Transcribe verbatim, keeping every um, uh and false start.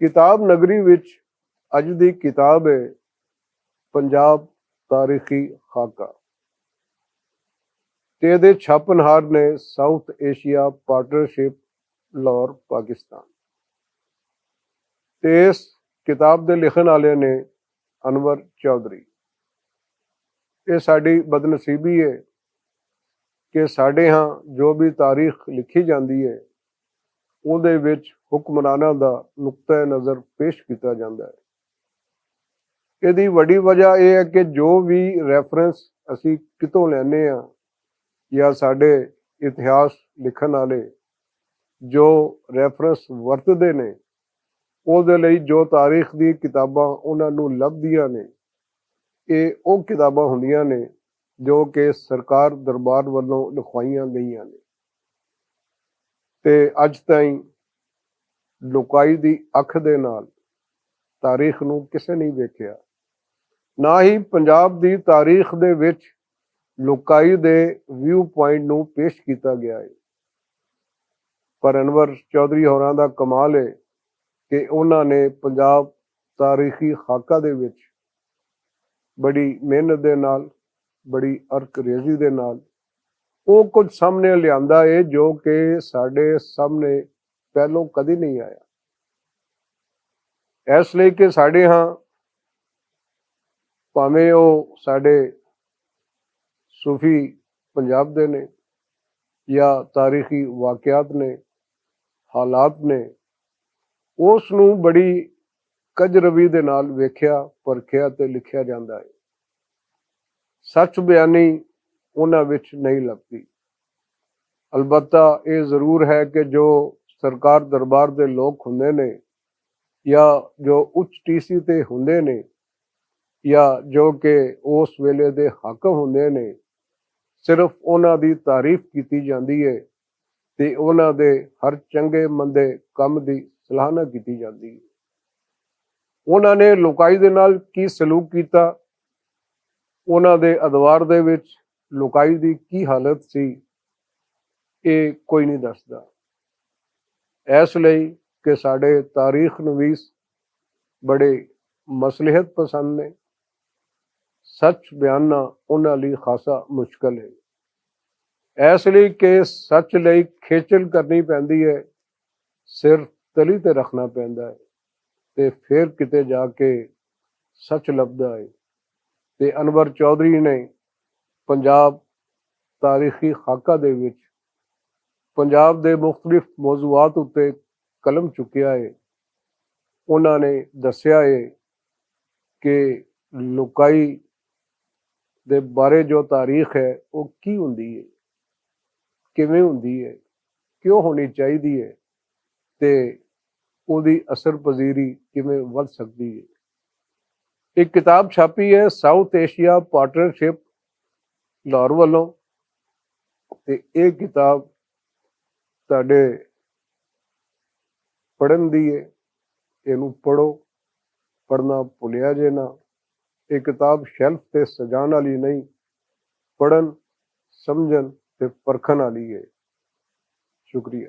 کتاب نگری وچ اج دی کتاب ہے پنجاب تاریخی خاکہ، تے دے چھاپنہار نے ساؤتھ ایشیا پارٹنرشپ، لاہور، پاکستان۔ تے اس کتاب دے لکھن والے نے انور چوہدری۔ یہ ساڈی بدنصیبی ہے کہ ساڈے ہاں جو بھی تاریخ لکھی جاندی ہے، اودے وچ حکمراناں دا نقطہ نظر پیش کیتا جاندا ہے۔ ایہدی وڈی وجہ ایہہ ہے کہ جو وی ریفرنس اسی کتوں لینے آں یا ساڈے اتہاس لکھن والے جو ریفرنس ورتدے نے، اوہدے لئی جو تاریخ دی کتاباں انہاں نوں لبھدیاں نے، ایہہ او کتاباں ہوندیاں نے جو کہ سرکار دربار ولوں لکھوائیاں گئیاں نے۔ تے اج تائیں لوکائی دی اکھ دے نال تاریخ نوں کسے نہیں ویکھیا، نہ ہی پنجاب دی تاریخ دے وچ لوکائی دے ویو پوائنٹ نوں پیش کیتا گیا ہے۔ پر انور چوہدری ہوراں دا کمال ہے کہ انہاں نے پنجاب تاریخی خاکہ دے وچ بڑی محنت دے نال، بڑی ارک ریزی دے نال او کچھ سامنے لیاندا ہے جو کہ ساڈے سامنے پہلوں کدی نہیں آیا۔ اس لئی کہ ساڈے ہاں پاویں او ساڈے صوفی پنجاب دے نے یا تاریخی واقعات نے، حالات نے، اس نوں بڑی کجروی دے نال ویکھیا، پرکھیا تے لکھیا جاندا ہے۔ سچ بیانی انہاں وچ نہیں لبھدی۔ البتہ ایہہ ضرور ہے کہ جو سرکار دربار دے لوک ہوندے نے یا جو اچ ٹی سی تے ہوندے نے یا جو کہ اس ویلے دے حاکم ہوندے نے، صرف انہاں دی تعریف کیتی جاندی ہے تے انہاں دے ہر چنگے مندے کم دی سلاحانہ کیتی جاندی ہے۔ انہاں نے لوکائی دے نال کی سلوک کیتا، انہاں دے ادوار دے وچ لوکائی دی کی حالت سی، ایہہ کوئی نہیں دسدا۔ ایس لئی کہ ساڈے تاریخ نویس بڑے مصلحت پسند نے، سچ بیاننا انہاں لئی خاصا مشکل ہے۔ ایس لئی کہ سچ لئی کھیچل کرنی پیندی ہے، سر تلی تے رکھنا پیندا ہے تے فیر کتے جا کے سچ لبھدا ہے۔ تے انور چوہدری نے پنجاب تاریخی خاکہ دے وچ پنجاب دے مختلف موضوعات اتے قلم چکیا ہے۔ انہاں نے دسیا ہے کہ لوکائی دے بارے جو تاریخ ہے او کی ہوندی ہے، کیویں ہوندی ہے، کیوں ہونی چاہیدی ہے تے اوہدی اثر پذیری کیویں ودھ سکدی ہے۔ ایک کتاب چھاپی ہے ساؤتھ ایشیا پارٹنرشپ لاہور ولوں، تے ایہہ کتاب تہاڈے پڑھن دی ہے۔ اینوں پڑھو، پڑھنا بھولیا جے نہ۔ ایہہ کتاب شیلف تے سجان والی نہیں، پڑھن، سمجھن تے پرکھن والی ہے۔ شکریہ۔